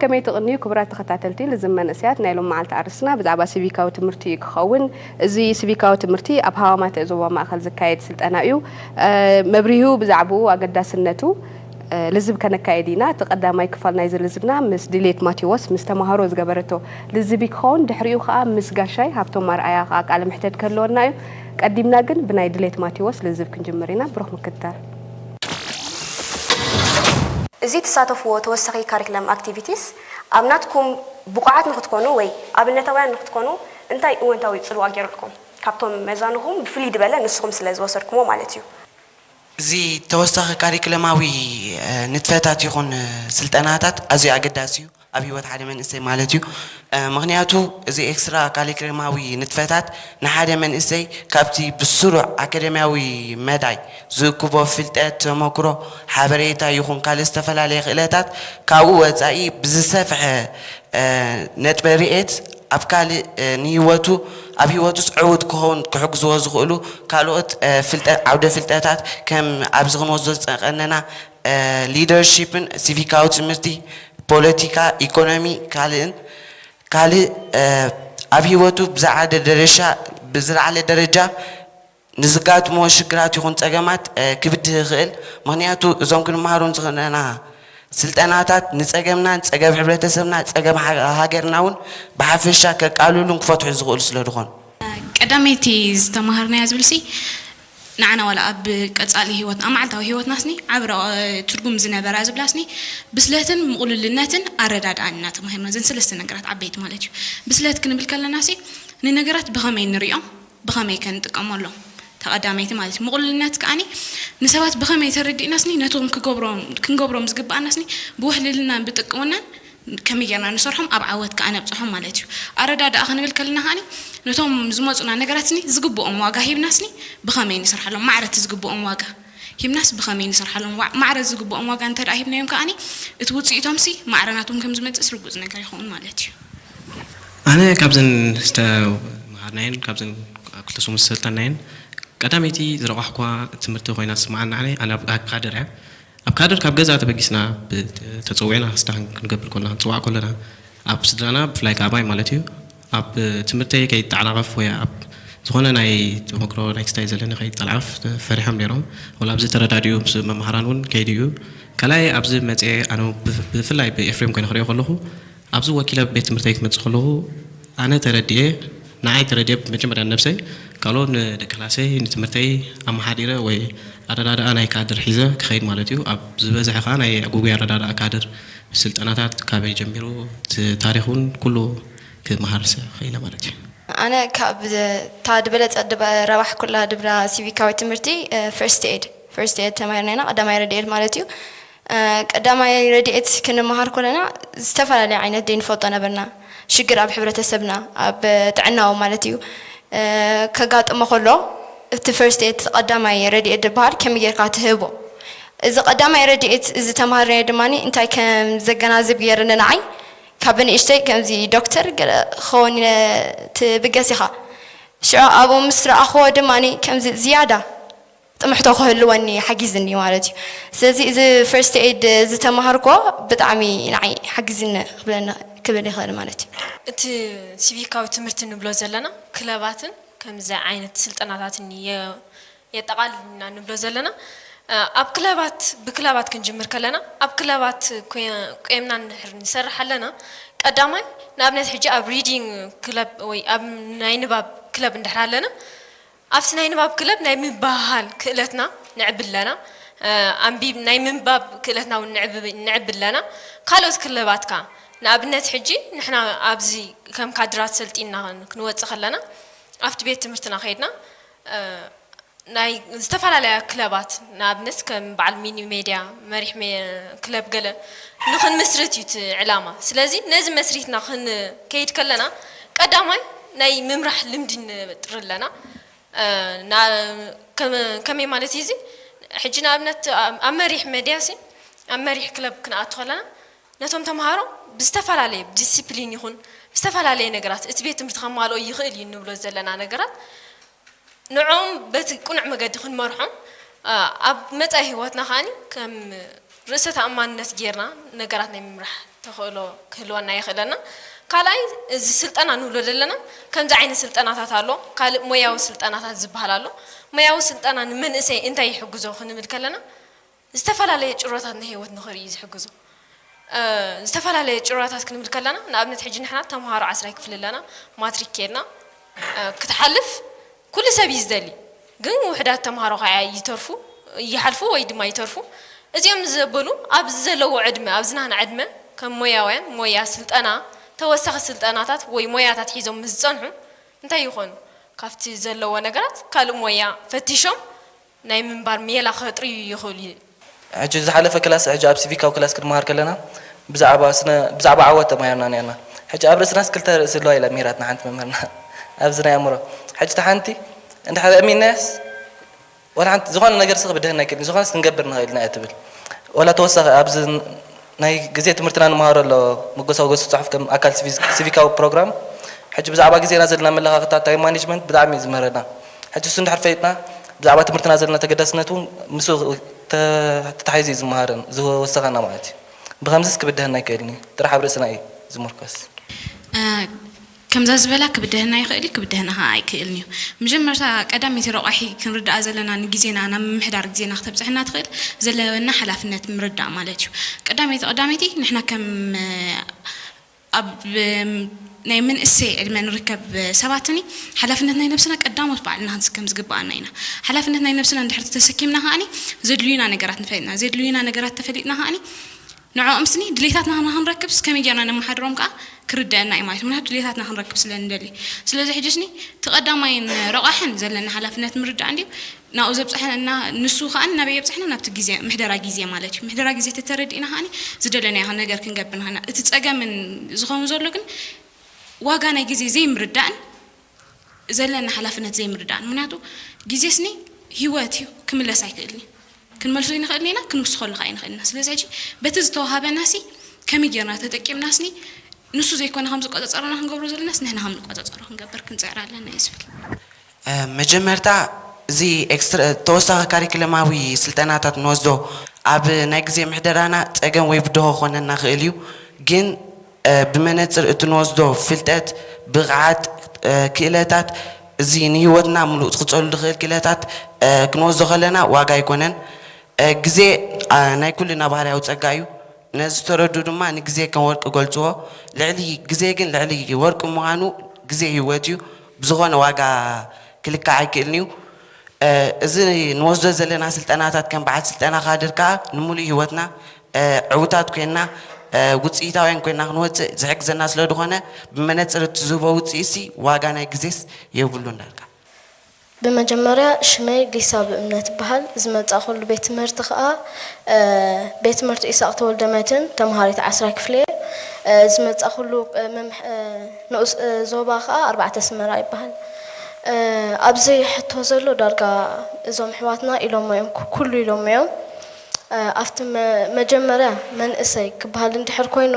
ከመይ ትቕንዩ ክቡራት ተኸታተልቲ ልዝብ መንእሰያት፣ ናይ ሎም መዓልቲ ኣርእስትና ብዛዕባ ሲቪካዊ ትምህርቲ እዩ ክኸውን። እዚ ሲቪካዊ ትምህርቲ ኣብ ሃዋማተ ዞባ ማእከል ዝካየድ ስልጠና እዩ። መብርሂኡ ብዛዕባኡ ኣገዳስነቱ ልዝብ ከነካየድ ኢና። እቲ ቀዳማይ ክፋል ናይዚ ልዝብና ምስ ድሌት ማቴዎስ ምስ ተማሃሮ ዝገበረቶ ልዝብ ክኸውን፣ ድሕሪኡ ከኣ ምስ ጋሻይ ሃብቶም ኣርኣያ ከኣ ቃለ ምሕተት ክህልወና እዩ። ቀዲምና ግን ብናይ ድሌት ማቴዎስ ልዝብ ክንጅምር ኢና። ብሩኽ ምክትታል። እዚ ትሳተፍዎ ተወሳኺ ካሪክለም ኣክቲቪቲስ ኣብ ናትኩም ብቑዓት ንክትኮኑ ወይ ኣብነታውያን ንክትኮኑ እንታይ እወንታዊ ጽልዋ ገይሩልኩም? ካብቶም መዛኑኹም ብፍልይ ዝበለ ንስኹም ስለ ዝወሰድኩሞ ማለት እዩ። እዚ ተወሳኺ ካሪክለማዊ ንጥፈታት ይኹን ስልጠናታት ኣዝዩ ኣገዳሲ እዩ ኣብ ህይወት ሓደ መንእሰይ ማለት እዩ። ምኽንያቱ እዚ ኤክስትራ ካሪክለማዊ ንጥፈታት ንሓደ መንእሰይ ካብቲ ብስሩዕ ኣካደሚያዊ መዳይ ዝእክቦ ፍልጠት፣ ተመክሮ፣ ሓበሬታ ይኹን ካልእ ዝተፈላለየ ክእለታት ካብኡ ወጻኢ ብዝሰፍሐ ነጥበ ርኤት ኣብ ካልእ ንህይወቱ ኣብ ህይወቱስ ዕዉት ክኸውን ክሕግዝዎ ዝኽእሉ ካልኦት ፍልጠት ዓውደ ፍልጠታት ከም ኣብዚ ክንወስዶ ዝጸቀነና ሊደርሺፕን ሲቪካዊ ትምህርቲ፣ ፖለቲካ፣ ኢኮኖሚ ካልእን ካልእ ኣብ ህይወቱ ብዝዓደ ደረሻ ብዝለዓለ ደረጃ ንዝጋጥሞ ሽግራት ይኹን ጸገማት ክብድህ ይኽእል። ምኽንያቱ እዞም ክንመሃሮም ዝኽእለና ስልጠናታት ንጸገምናን ጸገም ሕብረተሰብና ጸገም ሃገርና እውን ብሓፈሻ ከቃልሉን ክፈትሑ ዝኽእሉ ስለ ዝኾኑ። ቀዳመይቲ ዝተማሃርናያ ዝብልሲ ንዓና ዋላ ኣብ ቀጻሊ ህይወትና ኣብ መዓልታዊ ህይወትናስኒ ዓቢ ትርጉም ዝነበራ ዝብላስኒ ብስለትን ምቕሉልነትን ኣረዳድኣን ኢና ተማሂርና። ዘን ሰለስተ ነገራት ዓበይቲ ማለት እዩ። ብስለት ክንብል ከለናሲ ንነገራት ብኸመይ ንሪኦም ብኸመይ ከ ንጥቀመሎም ተቐዳመይቲ ማለት እዩ። ምቕሉልነት ከኣኒ ንሰባት ብኸመይ ተረዲእናስኒ ነቶም ክንገብሮም ዝግብኣናስኒ ብውሕልልናን ብጥቅውናን ከመይ ጌርና ንሰርሖም ኣብ ዓወት ከኣ ነብጽሖም ማለት እዩ። ኣረዳድኣ ክንብል ከለና ከኣኒ ነቶም ዝመጹና ነገራትስኒ ዝግብኦም ዋጋ ሂብናስኒ ብኸመይ ንሰርሓሎም ማዕረ እቲ ዝግብኦም ዋጋ ሂብናስ ብኸመይ ንሰርሓሎም ማዕረ ዝግብኦም ዋጋ እንተ ደኣ ሂብናዮም ከኣኒ እቲ ውጽኢቶምሲ ማዕረ ናቶም ከም ዝመጽእስ ርጉጽ ነገር ይኸውን ማለት እዩ። ኣነ ካብዘን ዝተምሃርናየን ካብዘን ኣብ ክልተ ሰሙን ዝሰልጠናየን ቀዳመይቲ ዝረቋሕኳ ትምህርቲ ኮይና ዝስምዓኒ ንዓይ ኣነ ኣብ ካድር እያ። ኣብ ካድር ካብ ገዛ ተበጊስና ተፀዊዕና ክስታ ክንገብር ከለና ክንፅዋዕ ከለና ኣብ ስድራና ብፍላይ ከዓባይ ማለት እዩ ኣብ ትምህርተይ ከይጠዓናቐፍ ወይ ኣብ ዝኾነ ናይ ተመክሮ ናይ ክስታይ ዘለኒ ከይጠላቐፍ ፈሪሖም ነይሮም። ወላ ኣብዚ ተረዳዲኡ ምስ መምሃራን እውን ከይዱ እዩ። ካልኣይ ኣብዚ መፅኤ ኣነ ብፍላይ ብኤፍሬም ኮይነ ክሪኦ ከለኹ ኣብዚ ወኪለ ቤት ትምህርተይ ክመፅእ ከለኹ ኣነ ተረዲኤ ንዓይ ተረዲኤ መጀመርያ ንነብሰይ ካልኦ ንደቂ ክላሰይ ንትምህርተይ ኣመሓዲረ ወይ ኣረዳድኣ ናይ ካድር ሒዘ ክኸይድ ማለት እዩ። ኣብ ዝበዝሐ ከዓ ናይ ጉጉይ ኣረዳድኣ ካድር ስልጠናታት ካበይ ጀሚሩ እቲ ታሪክ እውን ኩሉ ክመሃር ክኢለ ማለት እዩ። ኣነ ካብ እታ ዝበለፀ ረባሕ ኩላ ድብራ ሲቪካዊ ትምህርቲ ፈርስት ኤድ ፈርስት ኤድ ተማሂርና ኢና ቀዳማይ ረድኤት ማለት እዩ። ቀዳማይ ረድኤት ክንመሃር ከለና ዝተፈላለየ ዓይነት ደይ ንፈልጦ ነበርና። ሽግር ኣብ ሕብረተሰብና ኣብ ጥዕናዊ ማለት እዩ ከጋጥሞ ከሎ እቲ ፈርስት ኤድ ቀዳማይ ረድኤት ዝበሃል ከመይ ጌርካ ትህቦ። እዚ ቀዳማይ ረድኤት እዚ ተማሃርናዮ ድማ እንታይ ከም ዘገናዝብ ገይርኒ ንዓይ ካብ ንእሽተይ ከምዚ ዶክተር ገለ ክኸውን ትብገስ ኢኻ። ሽዑ ኣብኡ ምስ ረኣኽዎ ድማ ከምዚ ዝያዳ ጥምሕቶ ክህልወኒ ሓጊዝኒ ማለት እዩ። ስለዚ እዚ ፈርስት ኤድ ዝተማሃርኮ ብጣዕሚ ንዓይ ሓጊዝኒ ክብለኒ ክብል ይኽእል ማለት እዩ። እቲ ሲቪካዊ ትምህርቲ ንብሎ ዘለና ክለባትን ከምዚ ዓይነት ስልጠናታትን የጠቓልል ኢና ንብሎ ዘለና። ኣብ ክለባት ብክለባት ክንጅምር ከለና ኣብ ክለባት ቆየምና እንድሕር ንሰርሕ ኣለና ቀዳማይ ንኣብነት ሕጂ ኣብ ሪዲንግ ክለብ ወይ ኣብ ናይ ንባብ ክለብ እንድሕር ኣለና ኣብቲ ናይ ንባብ ክለብ ናይ ምብህሃል ክእለትና ንዕቢ ኣለና። ኣንቢብ ናይ ምንባብ ክእለትና እውን ንዕቢ ኣለና። ካልኦት ክለባት ከ ንኣብነት ሕጂ ንሕና ኣብዚ ከም ካድራት ሰልጢንና ክንወፅእ ከለና ኣብቲ ቤት ትምህርትና ከይድና ናይ ዝተፈላለያ ክለባት ንኣብነት ከም በዓል ሚኒ ሜድያ መሪሕ ክለብ ገለ ንክንምስርት እዩ እቲ ዕላማ። ስለዚ ነዚ መስሪትና ክንከይድ ከለና ቀዳማይ ናይ ምምራሕ ልምዲ ንጥሪ ኣለና። ከመይ ማለት እዩ እዚ ሕጂ ንኣብነት ኣብ መሪሕ መድያ ሲ ኣብ መሪሕ ክለብ ክንኣቱ ከለና ነቶም ተምሃሮ ብዝተፈላለየ ዲስፕሊን ይኹን ብዝተፈላለየ ነገራት እቲ ቤት ትምህርቲ ከማልኦ ይኽእል እዩ እንብሎ ዘለና ነገራት ንዕኦም በቲ ቅኑዕ መገዲ ክንመርሖም ኣብ መፃኢ ህይወትና ከዓኒ ከም ርእሰ ተኣማንነት ጌርና ነገራት ናይ ምምራሕ ተኽእሎ ክህልወና ይኽእለና። ካልኣይ፣ እዚ ስልጠና ንብሎ ዘለና ከምዚ ዓይነት ስልጠናታት ኣሎ፣ ካልእ ሞያዊ ስልጠናታት ዝበሃል ኣሎ። ሞያዊ ስልጠና ንመንእሰይ እንታይ ይሕግዞ ክንብል ከለና፣ ዝተፈላለየ ጭሮታት ናይ ህይወት ንኽርኢ እዩ ዝሕግዞ። እ፣ ዝተፈላለየ ጭሮታት ክንብል ከለና፣ ንኣብነት ሕጂ ንሕና ተምሃሮ ዓስራይ ክፍሊ ኣለና፣ ማትሪክ ኬድና፣ እ፣ ክትሓልፍ ኩሉ ሰብ እዩ ዝደሊ። ግን ውሕዳት ተምሃሮ ከዓ ይተርፉ፣ ይሓልፉ ወይ ድማ ይተርፉ። እዚኦም ዘበሉ ኣብዚ ዘለዎ ዕድመ፣ ኣብዚ ናህና ዕድመ ከም ሞያውያን ሞያ ስልጠና፣ ተወሳኺ ስልጠናታት ወይ ሞያታት ሒዞም ምስ ዝጸንሑ እንታይ ይኾኑ? ካብቲ ዘለዎ ነገራት ካልእ ሞያ ፈቲሾም ናይ ምንባር ሜላ ከጥርዩ ይኽእሉ እዩ። ሕጂ ዝሓለፈ ክላስ፣ ሕጂ ኣብ ሲቪካዊ ክላስ ክንመሃር ከለና ብዛዕባ ስነ-፣ ብዛዕባ ዓወት ተማሂርና ነርና። ሕጂ ኣብ ርእስናስ ክልተ ርእሲ ኣለዋ ኢላ ምሂራትና ሓንቲ መምህርና። ኣብዚ ናይ ኣእምሮ። ሕጂ እታ ሓንቲ እንድሕር ኣእሚንናያስ፣ ዋላ ሓንቲ ዝኾነ ነገር ሲ ክብድሀና ኣይክእልን፣ ዝኾነስ ክንገብር ንኽእል ኢና እያ ትብል። ዋላ ተወሳኺ ኣብዚ ናይ ግዜ ትምህርትና ንመሃሮ ኣሎ፣ መጎሳጎሲ ጽሑፍ ከም ኣካል ሲቪ-፣ ሲቪካዊ ፕሮግራም። ሕጂ ብዛዕባ ግዜና ዘለና መለኻኽታ፣ ታይም ማኔጅመንት፣ ብጣዕሚ እዩ ዝምህረና። ሕጂ እሱ እንድሕር ፈሊጥና፣ ብዛዕባ ትምህርትና ዘለና ተገዳስነት እውን ምስኡ ተ-፣ ተታሒዙ እዩ ዝመሃረን ዝወሰኸና ማለት እዩ። ብኸምዚስ ክብድሀና ኣይክእልን እዩ። ጥራሕ ኣብ ርእስና እዩ ዝምርኮስ። እ፣ ከምዛ ዝበላ ክብድሀና ይኽእል እዩ፣ ክብድሀና ኸዓ ኣይክእልን እዩ። መጀመርታ ቀዳመይቲ ረቋሒ ክንርድኣ ዘለና ንግዜና፣ ናብ ምምሕዳር ግዜና ክተብፅሐና ትኽእል ዘለወና ሓላፍነት ምርዳእ ማለት እዩ። ቀዳመይቲ ቀዳመይቲ ንሕና ከም፣ እ፣ ኣብ፣ እ፣ ናይ መንእሰይ ዕድመ ንርከብ ሰባትኒ ሓላፍነት ናይ ነብስና ቀዳሞት ባዕልና ክንስከም ዝግብኣና ኢና። ሓላፍነት ናይ ነብስና እንድሕር ተሰኪምና ከዓኒ ዘድልዩና ነገራት ንፈልጥና። ዘድልዩና ነገራት ተፈሊጥና ከዓኒ ንዕኦም ስኒ ድሌታትና ንክንረክብስ ከመይ ጌርና ነመሓድሮም ከዓ ክርደአና እዩ ማለት እዩ። ምክንያቱ ድሌታትና ክንረክብ ስለ ንደሊ። ስለዚ ሕጂ ስኒ እቲ ቀዳማይን ረቋሕን ዘለና ሓላፍነት ምርዳእ እንድዩ። ናብኡ ዘብፅሐና፣ ንሱ ከዓ ናበይ የብፅሐና? ናብቲ ግዜ፣ ምሕደራ ግዜ ማለት እዩ። ምሕደራ ግዜ ተተረዲእና ከዓ ዝደለናዮ ነገር ክንገብር ንኽእልና። እቲ ፀገምን ዝኸውን ዘሎ ግን ዋጋ ናይ ግዜ ዘይምርዳእን ዘለና ሓላፍነት ዘይምርዳእን። ምክንያቱ ግዜ ስኒ ህይወት እዩ፣ ክምለስ ኣይክእልን እዩ። ክንመልሶ ይንኽእል ኢና፣ ክንውስኸሉ ከዓ ይንኽእል ኢና። ስለዚ ሕጂ በቲ ዝተዋሃበና ሲ ከመይ ጌርና ተጠቂምና ስኒ ንሱ ዘይኮነ ከም ዝቆጻጸረና ክንገብሮ ዘለናስ ንሕና ከም ንቆጻጸሮ ክንገብር ክንጽዕር ኣለና እዩ ዝብል። እ፣ መጀመርታ እዚ ኤክስትራ፣ ተወሳኺ ካሪክለማዊ ስልጠናታት ንወስዶ ኣብ ናይ ግዜ ምሕደራና ጸገም ወይ ብድሆ ክኾነና ክእል እዩ። ግን፣ እ፣ ብመነጽር እቲ ንወስዶ ፍልጠት፣ ብቕዓት፣ እ፣ ክእለታት፣ እዚ ንህይወትና ምሉእ ክጸሉ ዝኽእል ክእለታት፣ እ፣ ክንወስዶ ከለና ዋጋ ኣይኮነን። እ፣ ግዜ፣ እ፣ ናይ ኩልና ባህርያዊ ጸጋ እዩ። ነዚ ዝተረድኡ ድማ ንግዜ ከም ወርቂ ይገልጽዎ። ልዕሊ ግዜ ግን ልዕሊ ወርቂ ምዃኑ፣ ግዜ ህይወት እዩ። ብዝኾነ ዋጋ ክልካዕ ኣይክእልን እዩ። እ፣ እዚ ንወስዶ ዘለና ስልጠናታት ከም በዓል ስልጠና ካድር ከኣ ንምሉእ ህይወትና፣ እ፣ ዕዉታት ኮይንና፣ እ፣ ውጽኢታውያን ኮይንና ክንወጽእ ዝሕግዘና ስለ ዝኾነ፣ ብመነጽር እቲ ዝህቦ ውጽኢትሲ ዋጋ ናይ ግዜስ የብሉን ዳርጋ። ብመጀመርያ ሽመይ ሊሳ ብእምነት እበሃል። ዝመጻእኩሉ ቤት ትምህርቲ ከኣ፣ እ፣ ቤት ትምህርቲ ኢሳቕ ተወልደ መድህን፣ ተምሃሪት ዓስራይ ክፍሊ እየ። እ፣ ዝመጻእኩሉ፣ እ፣ መምሕ-፣ እ፣ ንኡስ፣ እ፣ ዞባ ከኣ ኣርባዕተ ኣስመራ ይበሃል። እ፣ ኣብዚ ሕቶ ዘሎ ዳርጋ እዞም ኣሕዋትና ኢሎሞ እዮም፣ ኩ-፣ ኩሉ ኢሎሞ እዮም። እ፣ ኣብቲ መ-፣ መጀመርያ መንእሰይ ክበሃል እንድሕር ኮይኑ፣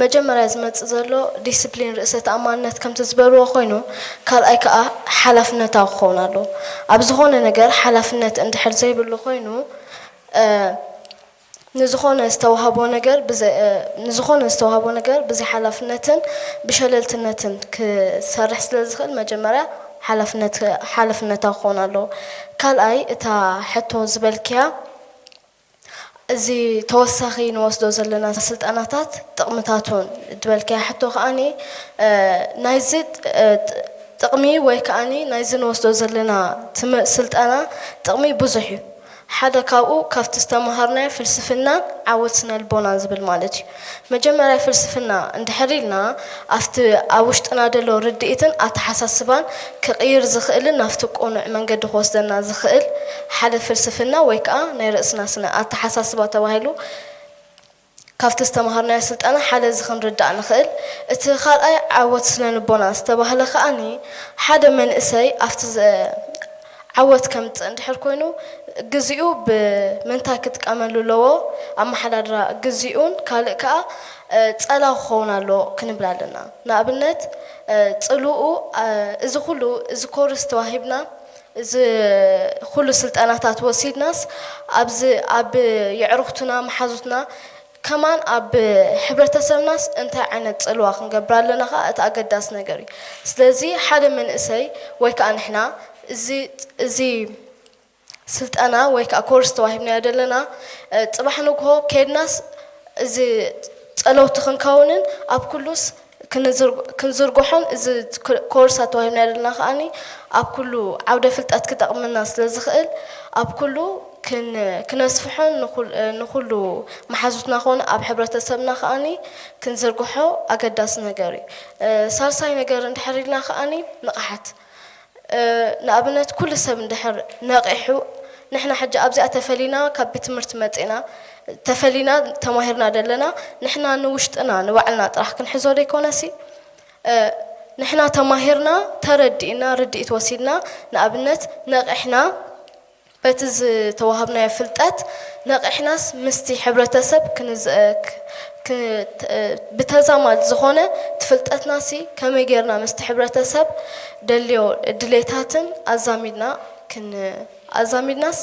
መጀመርያ ዝመጽእ ዘሎ ዲስፕሊን፣ ርእሰ ተኣማንነት ከምቲ ዝበልዎ ኮይኑ፣ ካልኣይ ከኣ ሓላፍነታዊ ክኸውን ኣለዎ። ኣብ ዝኾነ ነገር ሓላፍነት እንድሕር ዘይብሉ ኮይኑ፣ እ፣ ንዝኾነ ዝተዋህቦ ነገር ብዘ-፣ እ፣ ንዝኾነ ዝተዋህቦ ነገር ብዘይ ሓላፍነትን ብሸለልትነትን ክሰርሕ ስለ ዝኽእል፣ መጀመርያ ሓላፍነት፣ ሓላፍነታዊ ክኸውን ኣለዎ። ካልኣይ፣ እታ ሕቶ ዝበልክያ፣ እዚ ተወሳኺ ንወስዶ ዘለና ስልጠናታት ጥቕምታቱን ዝበልክያ ሕቶ ከኣኒ፣ እ፣ ናይዚ፣ እ፣ ጥ-፣ ጥቕሚ ወይ ከኣኒ ናይዚ ንወስዶ ዘለና ትም-፣ ስልጠና ጥቕሚ ብዙሕ እዩ። ሓደ ካብኡ ካብቲ ዝተምሃርናዮ ፍልስፍናን ዓወት ስነ ልቦናን ዝብል ማለት እዩ። መጀመርያ ፍልስፍና እንድሕር ኢልና ኣብቲ ኣብ ውሽጥና ዘሎ ርድኢትን ኣተሓሳስባን ክቕይር ዝኽእልን ናብቲ ቅኑዕ መንገዲ ክወስደና ዝኽእል ሓደ ፍልስፍና ወይ ከዓ ናይ ርእስና ስነ ኣተሓሳስባ ተባሂሉ ካብቲ ዝተምሃርናዮ ስልጠና ሓደ እዚ ክንርዳእ ንኽእል። እቲ ካልኣይ ዓወት ስነ ልቦና ዝተባህለ ከኣኒ ሓደ መንእሰይ ኣብቲ ዘ-፣ ዓወት ከምጽእ እንድሕር ኮይኑ፣ ግዜኡ ብምንታይ ክጥቀመሉ ኣለዎ? ኣመሓዳድራ ግዜኡን ካልእ ከኣ፣ እ፣ ጸላው ክኸውን ኣለዎ ክንብል ኣለና። ንኣብነት፣ እ፣ ጽልኡ፣ እ፣ እዚ ኩሉ፣ እዚ ኮርስ ተዋሂብና፣ እዚ ኩሉ ስልጠናታት ወሲድናስ፣ ኣብዚ ኣብ የዕሩኽትና፣ መሓዙትና፣ ከማን ኣብ ሕብረተሰብናስ እንታይ ዓይነት ጽልዋ ክንገብር ኣለና ከኣ እቲ ኣገዳሲ ነገር እዩ። ስለዚ ሓደ መንእሰይ ወይ ከኣ ንሕና እዚ፣ እዚ ስልጠና ወይ ከኣ ኮርስ ተዋሂብናዮ ዘለና፣ እ፣ ጽባሕ ንግሆ ከድናስ እዚ ጸለውቲ ክንከውንን ኣብ ኩሉስ ክንዝር-፣ ክንዝርግሖን እዚ ክ-፣ ኮርስ ተዋሂብናዮ ዘለና ከኣኒ ኣብ ኩሉ ዓውደ ፍልጠት ክጠቕመና ስለ ዝኽእል ኣብ ኩሉ ክን-፣ ክነስፍሖን ንኹል-፣ እ፣ ንኹሉ መሓዙትና ኮነ ኣብ ሕብረተሰብና ከኣኒ ክንዝርግሖ ኣገዳሲ ነገር እዩ። እ፣ ሳልሳይ ነገር እንድሕር ኢልና ከኣኒ ንቕሓት። እ፣ ንኣብነት ኩሉ ሰብ እንድሕር ነቒሑ፣ ንሕና ሕጂ ኣብዚኣ ተፈሊና ካብ ቤት ትምህርቲ መጺና፣ ተፈሊና ተማሂርና ደለና፣ ንሕና ንውሽጥና ንባዕልና ጥራሕ ክንሕዞ ደይኮነሲ፣ እ፣ ንሕና ተማሂርና፣ ተረዲእና፣ ርድኢት ወሲድና፣ ንኣብነት ነቒሕና፣ በቲ ዝተዋሃብናዮ ፍልጠት ነቒሕናስ ምስቲ ሕብረተሰብ ክንዝ-፣ ክ-፣ ክ-፣ ት-፣ ብተዛማድ ዝኾነ እቲ ፍልጠትናሲ ከመይ ጌርና ምስቲ ሕብረተሰብ ደልዮ ድሌታትን ኣዛሚድና ክን-፣ ኣዛሚድናስ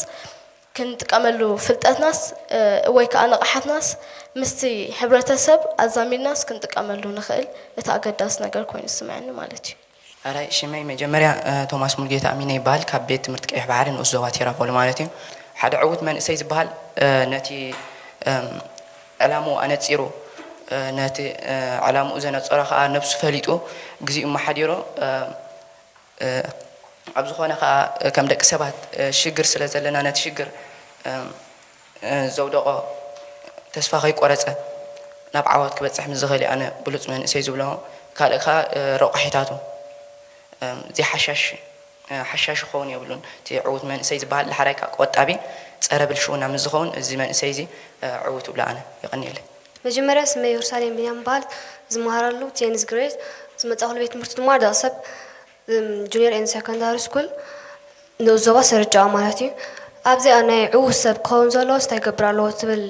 ክንጥቀመሉ ፍልጠትናስ፣ እ፣ ወይ ከኣ ንቕሓትናስ ምስቲ ሕብረተሰብ ኣዛሚድናስ ክንጥቀመሉ ንኽእል እቲ ኣገዳሲ ነገር ኮይኑ ዝስምዐኒ ማለት እዩ። ኣራይ፣ ሽመይ መጀመርያ፣ እ፣ ቶማስ ሙልጌታ ኣሚነ ይበሃል። ካብ ቤት ትምህርቲ ቀይሕ ባሕሪ ንኡስ ዞባ ቴራፖል ማለት እዩ። ሓደ ዕዉት መንእሰይ ዝበሃል፣ እ፣ ነቲ፣ እም፣ ዕላምኡ ኣነጺሩ፣ እ፣ ነቲ፣ እ፣ ዕላምኡ ዘነጸሮ ከኣ ነብሱ ፈሊጡ፣ ግዜኡ ኣመሓዲሩ፣ እ፣ እ፣ ኣብ ዝኾነ ከኣ፣ እ፣ ከም ደቂ ሰባት፣ እ፣ ሽግር ስለ ዘለና ነቲ ሽግር፣ እም፣ እ፣ ዘውደቖ ተስፋ ከይቆረጸ ናብ ዓወት ክበጽሕ ምስ ዝኽእል እዩ ኣነ ብሉጽ መንእሰይ ዝብሎ። ካልእ ከኣ፣ እ፣ ረቋሒታቱ፣ እም፣ ዘይሓሻሽ፣ እ፣ ሓሻሽ ክኸውን የብሉን። እቲ ዕዉት መንእሰይ ዝበሃል ዳሕራይ ከኣ ቆጣቢ፣ ጸረ ብልሽውና ምስ ዝኸውን፣ እዚ መንእሰይ እዚ፣ እ፣ ዕዉት እብሎ ኣነ። የቐንየለይ። መጀመርያ ስመይ የሩሳሌም ቢንያም ይበሃል። ዝመሃረሉ ቴንዝ ግሬድ፣ ዝመጻእኩሉ ቤት ትምህርቲ ድማ ደቂ ሰብ፣ እም፣ ጁኒየር ኤንድ ሰከንዳሪ ስኩል፣ ንኡስ ዞባ ሰረጫዋ ማለት እዩ። ኣብዚኣ ናይ ዕዉት ሰብ ክኸውን ዘለዎስ እንታይ ክገብር ኣለዎ ትብል?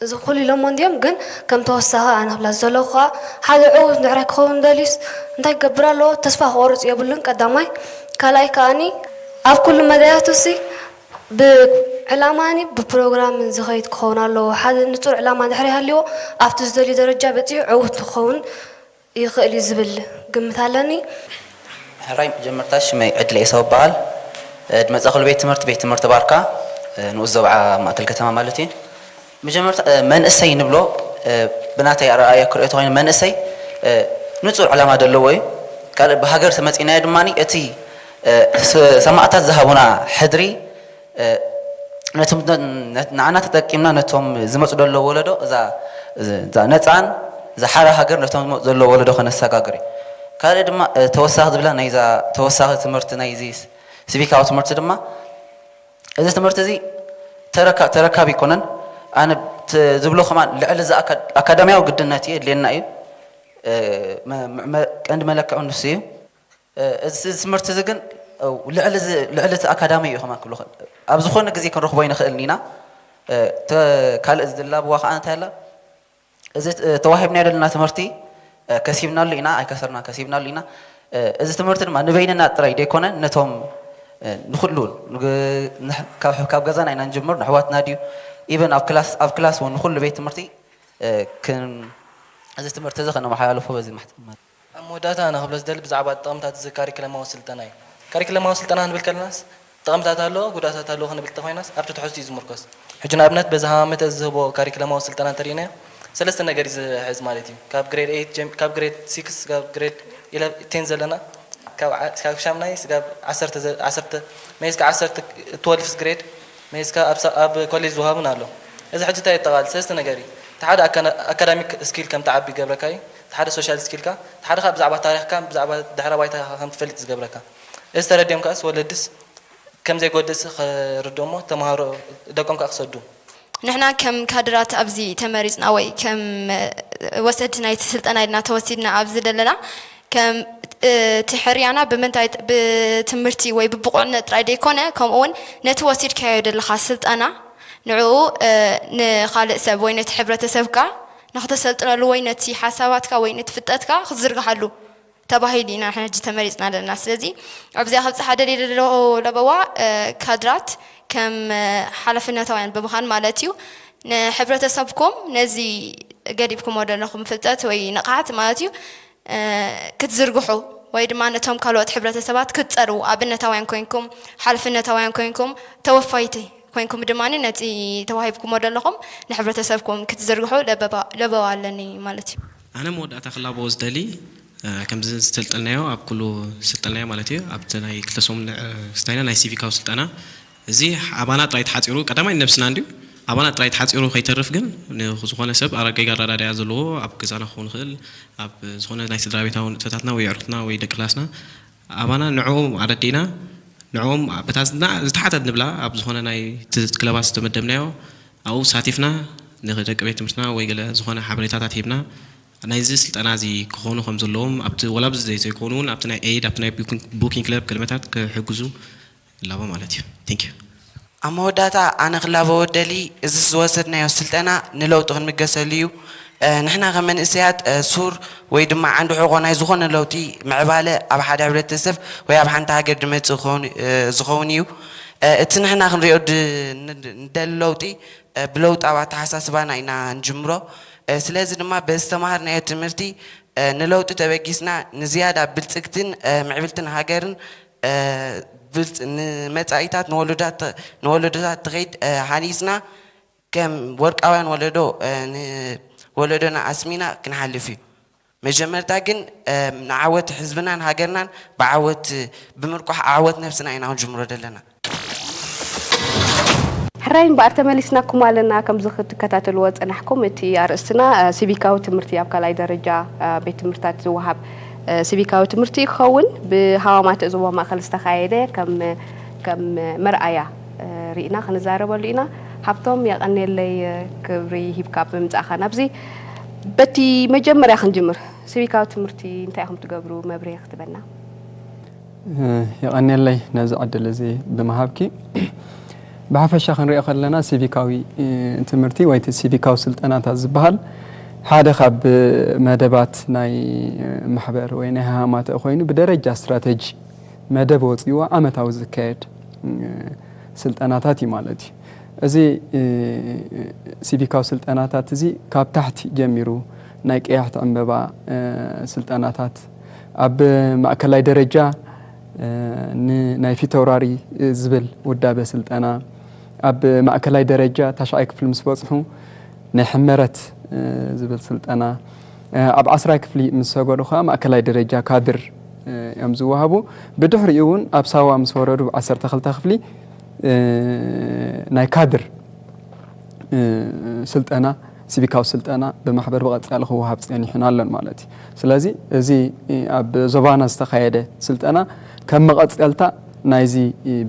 እዚ ኩሉ ኢሎሞ እንድዮም፣ ግን ከም ተወሳኺ ኣነ ክብላ ዘለኹ ከኣ፣ ሓደ ዕዉት እንድሕር ክኸውን ደልዩስ እንታይ ክገብር ኣለዎ? ተስፋ ክቆርጽ የብሉን ቀዳማይ። ካልኣይ ከኣኒ ኣብ ኩሉ መዳያቱሲ ብዕላማኒ ብፕሮግራምን ዝኸይድ ክኸውን ኣለዎ። ሓደ ንጹር ዕላማ እንድሕር ይሃልዎ፣ ኣብቲ ዝደልዮ ደረጃ በጺሑ ዕዉት ክኸውን ይኽእል እዩ ዝብል ግምት ኣለኒ። ሕራይ መጀመርታ ሽመይ ዕድለ ኤሳው ይበሃል። እ፣ ዝመጻእኩሉ ቤት ትምህርቲ፣ ቤት ትምህርቲ ባርካ፣ እ፣ ንኡስ ዞባ ማእከል ከተማ ማለት እዩ። መጀመርታ፣ እ፣ መንእሰይ ንብሎ፣ እ፣ ብናተይ ኣረኣእያ ክርእዮ ተኾይኑ መንእሰይ፣ እ፣ ንጹር ዕላማ ዘለዎ እዩ። ካልእ ብሃገር ተመጺእናዮ ድማ እቲ፣ እ፣ ስ-፣ ሰማእታት ዝሃቡና ሕድሪ፣ እ፣ ነቶም፣ ነ-፣ ነ-፣ ንዓና ተጠቂምና ነቶም ዝመጹ ዘለዉ ወለዶ እዛ፣ እዛ ነጻን እዛ ሓራ ሃገር ነቶም ዝመጹ ዘለዉ ወለዶ ከነሰጋግር እዩ። ካልእ ድማ፣ እ፣ ተወሳኺ ዝብላ ናይዛ ተወሳኺ ትምህርቲ ናይዚ ስ-፣ ሲቪካዊ ትምህርቲ ድማ እዚ ትምህርቲ እዚ ተረካ-፣ ተረካቢ ኣይኮነን። ኣነ ት-፣ ዝብሎ ከማን ልዕሊ እዚ ኣካ-፣ ኣካዳሚያዊ ግድነት እዩ፣ የድልየና እዩ። እ፣ መ-፣ መ-፣ መ-፣ ቀንዲ መለክዑ ንሱ እዩ። እ፣ እዚ ትምህርቲ እዚ ግን፣ እ፣ ልዕሊ እዚ፣ ልዕሊ እቲ ኣካዳሚ እዩ ከማን ክብሎ ክእል። ኣብ ዝኾነ ግዜ ክንረኽቦ ኣይንኽእልን ኢና። እ፣ ተ-፣ ካልእ ዝድላብዋ ከኣ እንታይ ኣላ? እዚ ት-፣ ተዋሂብናዮ ዘለና ትምህርቲ፣ እ፣ ከሲብናሉ ኢና፣ ኣይከሰርናን፣ ከሲብናሉ ኢና። እ፣ እዚ ትምህርቲ ድማ ንበይንና ጥራይ ደይኮነ፣ ነቶም፣ እ፣ ንኹሉ፣ ንግ-፣ ንሕ-፣ ካብ፣ ካብ ገዛና ኢና ንጅምር፣ ንኣሕዋትና ድዩ፣ ኢቨን ኣብ ክላስ፣ ኣብ ክላስ እውን ንኹሉ ቤት ትምህርቲ፣ እ፣ ክን-፣ እዚ ትምህርቲ እዚ ከነመሓላልፎ በዚ ማሕተም። ኣብ መወዳእታ ኣነ ክብሎ ዝደሊ ብዛዕባ ጥቕምታት እዚ ካሪክለማዊ ስልጠና እዩ። ካሪክለማዊ ስልጠና ክንብል ከለናስ ጥቕምታት ኣለዎ፣ ጉድኣታት ኣለዎ ክንብል እንተኾይናስ ኣብቲ ትሕዝቶ እዩ ዝምርኮስ። ሕጂ ንኣብነት በዚ ሃማመተ ዝህቦ ካሪክለማዊ ስልጠና እንተሪእናዮ ሰለስተ ነገር እዩ ዝሕዝ ማለት እዩ። ካብ ግሬድ ኤይት ጀም-፣ ካብ ግሬድ ሲክስ፣ ካብ ግሬድ ኢለ-፣ ቴን ዘለና፣ ካብ ዓ-፣ ካብ ሻምናይ ስጋብ ዓሰርተ ዘ-፣ ዓሰርተ፣ መይስ ካብ ዓሰርተ፣ ትወልፍ ግሬድ፣ መይስ ካብ ኣብ ሳ-፣ ኣብ ኮሌጅ ዝወሃቡን ኣሎ። እዚ ሕጂ እንታይ የጠቓልል? ሰለስተ ነገር እዩ። እቲ ሓደ ኣካና-፣ ኣካዳሚክ ስኪል ከም ትዓቢ ይገብረካ እዩ። እቲ ሓደ ሶሻል ስኪልካ፣ እቲ ሓደ ከዓ ብዛዕባ ታሪኽካ፣ ብዛዕባ ድሕረ ባይታኻ ከም ትፈልጥ ዝገብረካ። እዚ ተረዲኦም ከኣስ ወለድስ ከም ዘይጎድእስ ክርድእሞ፣ ተምሃሮ ደቆም ከዓ ክሰዱ። ንሕና ከም ካድራት ኣብዚ ተመሪጽና ወይ ከም፣ እ፣ ወሰድቲ ናይቲ ስልጠና ኢልና ተወሲድና ኣብዚ ዘለና፣ ከም፣ እ፣ እቲ ሕርያና ብምንታይ ጥ-፣ ብትምህርቲ ወይ ብብቑዕነት ጥራይ ደይኮነ፣ ከምኡ እውን ነቲ ወሲድካዮ ዘለኻ ስልጠና ንዕኡ፣ እ፣ ንኻልእ ሰብ ወይ ነቲ ሕብረተሰብካ ንኽተሰልጥነሉ ወይ ነቲ ሓሳባትካ ወይ ነቲ ፍልጠትካ ክትዝርግሓሉ ተባሂሉ ኢና ንሕና ሕጂ ተመሪጽና ዘለና። ስለዚ ኣብዚኣ ከብጽሓ ደልየ ዘለኹ ለበዋ፣ እ፣ ካድራት ከም፣ እ፣ ሓላፍነታውያን ብምዃን ማለት እዩ፣ ንሕብረተሰብኩም ነዚ ገዲብኩሞ ዘለኹም ፍልጠት ወይ ንቕሓት ማለት እዩ ክትዝርግሑ ወይ ድማ ነቶም ካልኦት ሕብረተሰባት ክትፀርዉ፣ ኣብነታውያን ኮይንኩም፣ ሓልፍነታውያን ኮይንኩም፣ ተወፋይቲ ኮይንኩም ድማ ነቲ ተዋሂብኩሞ ዘለኹም ንሕብረተሰብኩም ክትዝርግሑ ለበባ ኣለኒ ማለት እዩ። ኣነ መወዳእታ ክላቦ ዝደሊ ከምዚ ዝተልጠልናዮ ኣብ ኩሉ ዝተልጠልናዮ ማለት እዩ ኣብቲ ናይ ክልተ ሰሙን ስታይና ናይ ሲቪካዊ ስልጠና እዚ ኣባና ጥራይ ተሓፂሩ ቀዳማይ ነብስና እንድዩ ኣባና ጥራይ ተሓፂሩ ከይተርፍ ግን ዝኾነ ሰብ ኣረጋጋ ኣረዳድያ ዘለዎ ኣብ ገዛና ክኸውን ይኽእል ኣብ ዝኾነ ናይ ስድራ ቤታዊ ንጥፈታትና ወይ ኣዕሩኽትና ወይ ደቂ ክላስና ኣባና ንዕኦም ኣረዲእና ንዕኦም በታ ዝተሓተት ንብላ ኣብ ዝኾነ ናይ ክለባት ዝተመደብናዮ ኣብኡ ሳቲፍና ንደቂ ቤት ትምህርትና ወይ ገለ ዝኾነ ሓበሬታታት ሂብና ናይዚ ስልጠና እዚ ክኾኑ ከም ዘለዎም ኣብቲ ወላ ኣብዚ ዘይኮኑ እውን ኣብቲ ናይ ኤድ ኣብቲ ናይ ቡኪንግ ክለብ ክልመታት ክሕግዙ ይላቦ ማለት እዩ። Thank you። ኣብ መወዳእታ ኣነ ክላበ ወደሊ እዚ ዝወሰድናዮ ስልጠና ንለውጢ ክንምገሰሉ እዩ። ንሕና ከም መንእሰያት ሱር ወይ ድማ ዓንዲ ሕቖ ናይ ዝኾነ ለውጢ ምዕባለ ኣብ ሓደ ሕብረተሰብ ወይ ኣብ ሓንቲ ሃገር ድመፅእ ዝኸውን እዩ። እቲ ንሕና ክንሪኦ ንደሊ ለውጢ ብለውጣዊ ኣተሓሳስባና ኢና ንጅምሮ። ስለዚ ድማ በዚ ዝተምሃርናዮ ትምህርቲ ንለውጢ ተበጊስና ንዝያዳ ብልፅግትን ምዕብልትን ሃገርን ንመፃኢታት ንወለዶታት ትኸይድ ሃኒፅና ከም ወርቃውያን ወለዶ ንወለዶና ኣስሚና ክንሓልፍ እዩ። መጀመርታ ግን ንዓወት ህዝብናን ሃገርናን ብዓወት ብምርቋሕ ዓወት ነብስና ኢና ክንጅምሮ ዘለና። ሕራይ እምበኣር ተመሊስናኩም ኣለና። ከምዚ ክትከታተልዎ ዝጸናሕኩም እቲ ኣርእስትና ሲቪካዊ ትምህርቲ ኣብ ካልኣይ ደረጃ ቤት ትምህርታት ዝወሃብ ሲቪካዊ ትምህርቲ ክኸውን ብሃዋማት ዞባ ማእከል ዝተኻየደ ከም ከም መርኣያ ርኢና ክንዛረበሉ ኢና። ሃብቶም የቐንየለይ ክብሪ ሂብካ ብምምጻእኻ ናብዚ። በቲ መጀመርያ ክንጅምር፣ ሲቪካዊ ትምህርቲ እንታይ ኢኹም ትገብሩ? መብርሂ ክትበና። የቐንየለይ ነዚ ዕድል እዚ ብምሃብኪ። ብሓፈሻ ክንሪኦ ከለና ሲቪካዊ ትምህርቲ ወይ እቲ ሲቪካዊ ስልጠናታት ዝበሃል ሓደ ካብ መደባት ናይ ማሕበር ወይ ናይ ሃማተ ኮይኑ ብደረጃ ስትራተጂ መደብ ወፂዎ ዓመታዊ ዝካየድ ስልጠናታት እዩ ማለት እዩ። እዚ ሲቪካዊ ስልጠናታት እዚ ካብ ታሕቲ ጀሚሩ ናይ ቀያሕቲ ዕንበባ ስልጠናታት ኣብ ማእከላይ ደረጃ ንናይ ፊተውራሪ ዝብል ውዳበ ስልጠና ኣብ ማእከላይ ደረጃ ታሽዓይ ክፍሊ ምስ በፅሑ ናይ ሕመረት ዝብል ስልጠና ኣብ ዓስራይ ክፍሊ ምስ ሰገዱ ከዓ ማእከላይ ደረጃ ካድር እዮም ዝወሃቡ። ብድሕሪኡ እውን ኣብ ሳዋ ምስ ወረዱ ዓሰርተ ክልተ ክፍሊ ናይ ካድር ስልጠና ሲቪካዊ ስልጠና ብማሕበር ብቐፃሊ ክወሃብ ፀኒሑን ኣሎን ማለት እዩ። ስለዚ እዚ ኣብ ዞባና ዝተኻየደ ስልጠና ከም መቐፀልታ ናይዚ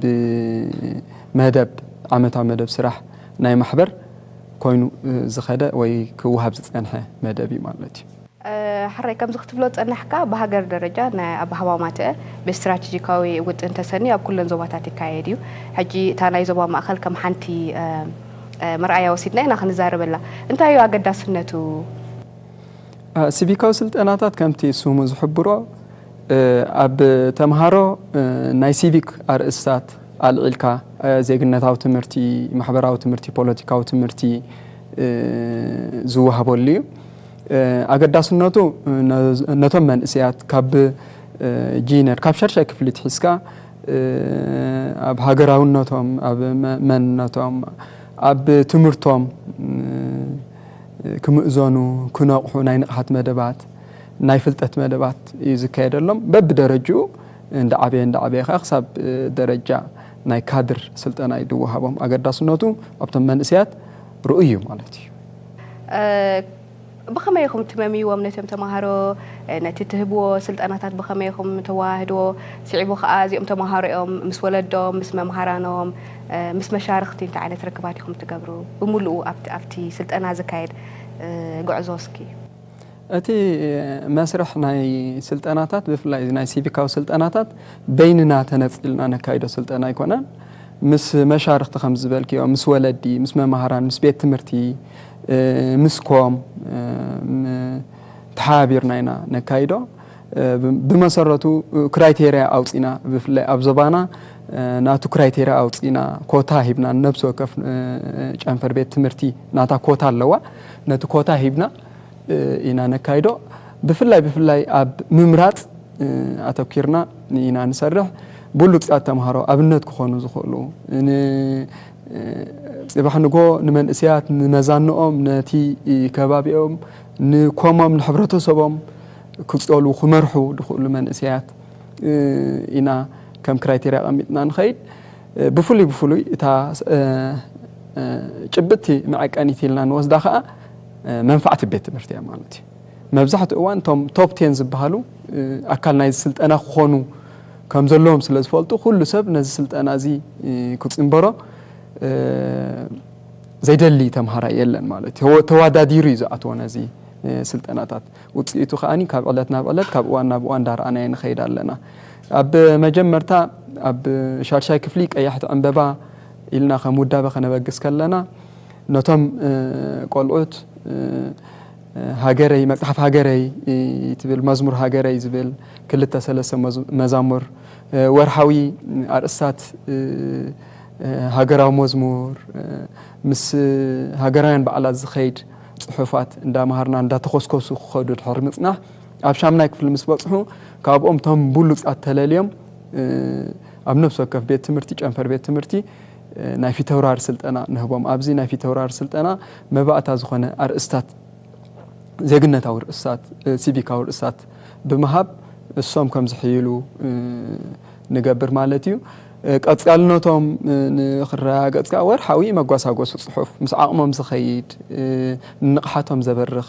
ብመደብ ዓመታዊ መደብ ስራሕ ናይ ማሕበር ኮይኑ ዝኸደ ወይ ክወሃብ ዝፀንሐ መደብ እዩ ማለት እዩ። ሕራይ ከምዚ ክትብሎ ዝጸናሕካ ብሃገር ደረጃ ናይ ኣብ ሃዋማትአ ብስትራተጂካዊ ውጥን ተሰንዩ ኣብ ኩለን ዞባታት ይካየድ እዩ። ሕጂ እታ ናይ ዞባ ማእከል ከም ሓንቲ መርኣያ ወሲድና ኢና ክንዛረበላ። እንታይ እዩ ኣገዳስነቱ? ሲቪካዊ ስልጠናታት ከምቲ ስሙ ዝሕብሮ ኣብ ተምሃሮ ናይ ሲቪክ ኣርእስታት ኣልዒልካ ዜግነታዊ ትምህርቲ፣ ማሕበራዊ ትምህርቲ፣ ፖለቲካዊ ትምህርቲ ዝወሃበሉ እዩ። ኣገዳስነቱ ነቶም መንእሰያት ካብ ጂነር ካብ ሻድሻይ ክፍሊ ትሒዝካ ኣብ ሃገራውነቶም፣ ኣብ መንነቶም፣ ኣብ ትምህርቶም ክምእዘኑ፣ ክነቕሑ ናይ ንቕሓት መደባት፣ ናይ ፍልጠት መደባት እዩ ዝካየደሎም። በብደረጅኡ እንዳዓበየ እንዳዓበየ ከዓ ክሳብ ደረጃ ናይ ካድር ስልጠና እዩ ዝወሃቦም። ኣገዳስነቱ ኣብቶም መንእሰያት ርኡይ እዩ ማለት እዩ። ብኸመይ ኢኹም ትመምይዎም ነቶም ተምሃሮ? ነቲ ትህብዎ ስልጠናታት ብኸመይ ኢኹም ተወሃህድዎ? ስዒቡ ኸዓ እዚኦም ተምሃሮ እዮም ምስ ወለዶም፣ ምስ መምሃራኖም፣ ምስ መሻርኽቲ እንታይ ዓይነት ርክባት ኢኹም ትገብሩ? ብምሉኡ ኣብቲ ኣብቲ ስልጠና ዝካየድ ጉዕዞ እስኪ። እቲ መስርሕ ናይ ስልጠናታት ብፍላይ ናይ ሲቪካዊ ስልጠናታት በይንና ተነፂልና ነካይዶ ስልጠና ኣይኮነን። ምስ መሻርኽቲ ከም ዝበልክዮ ምስ ወለዲ፣ ምስ መማህራን፣ ምስ ቤት ትምህርቲ፣ ምስ ኮም ተሓባቢርና ኢና ነካይዶ። ብመሰረቱ ክራይቴርያ ኣውፂና፣ ብፍላይ ኣብ ዞባና ናቱ ክራይቴርያ ኣውፂና፣ ኮታ ሂብና፣ ነብሲ ወከፍ ጨንፈር ቤት ትምህርቲ ናታ ኮታ ኣለዋ። ነቲ ኮታ ሂብና ኢና ነካይዶ። ብፍላይ ብፍላይ ኣብ ምምራፅ ኣተኪርና ኢና ንሰርሕ። ብሉፃት ተምሃሮ ኣብነት ክኾኑ ዝኽእሉ፣ ጽባሕ ንጎ ንመንእሰያት፣ ንመዛንኦም፣ ነቲ ከባቢኦም፣ ንኮሞም፣ ንሕብረተሰቦም ክጸሉ፣ ክመርሑ ዝኽእሉ መንእሰያት ኢና ከም ክራይቴርያ ኣቐሚጥና ንኸይድ። ብፍሉይ ብፍሉይ እታ ጭብጥቲ መዐቀኒት ኢልና ንወስዳ ከኣ መንፋዕቲ ቤት ትምህርቲ እያ ማለት እዩ። መብዛሕትኡ እዋን እቶም ቶፕ ቴን ዝበሃሉ ኣካል ናይዚ ስልጠና ክኾኑ ከም ዘለዎም ስለ ዝፈልጡ፣ ኩሉ ሰብ ነዚ ስልጠና እዚ ክጽንበሮ ዘይደሊ ተምሃራይ የለን ማለት እዩ። ተወዳዲሩ እዩ ዝኣትዎ ነዚ ስልጠናታት። ውጽኢቱ ከኣ ካብ ዕለት ናብ ዕለት፣ ካብ እዋን ናብ እዋን እንዳረኣናዮ ንኸይድ ኣለና። ኣብ መጀመርታ ኣብ ሻድሻይ ክፍሊ ቀያሕቲ ዕምበባ ኢልና ከም ውዳበ ከነበግስ ከለና፣ ነቶም ቆልዑት ሃገረይ፣ መጽሓፍ ሃገረይ ትብል፣ መዝሙር ሃገረይ ዝብል ክልተ ሰለስተ መዛሙር፣ ወርሓዊ ኣርእስታት ሃገራዊ መዝሙር፣ ምስ ሃገራውያን በዓላት ዝኸይድ ጽሑፋት እንዳመሃርና እንዳተኾስኮሱ ክኸዱ ድሕሪ ምጽናሕ፣ ኣብ ሻምናይ ክፍሊ ምስ በጽሑ፣ ካብኦም እቶም ብሉጻት ተለልዮም ኣብ ነፍሲ ወከፍ ቤት ትምህርቲ፣ ጨንፈር ቤት ትምህርቲ ናይ ፊተውራሪ ስልጠና ንህቦም። ኣብዚ ናይ ፊተውራሪ ስልጠና መባእታ ዝኾነ ኣርእስታት፣ ዜግነታዊ ርእስታት፣ ሲቪካዊ ርእስታት ብምሃብ እሶም ከም ዝሕይሉ ንገብር ማለት እዩ። ቀጻልነቶም ንኽረጋገጽ ከኣ ወርሓዊ መጓሳጎሲ ጽሑፍ፣ ምስ ዓቕሞም ዝኸይድ፣ ንንቕሓቶም ዘበርኽ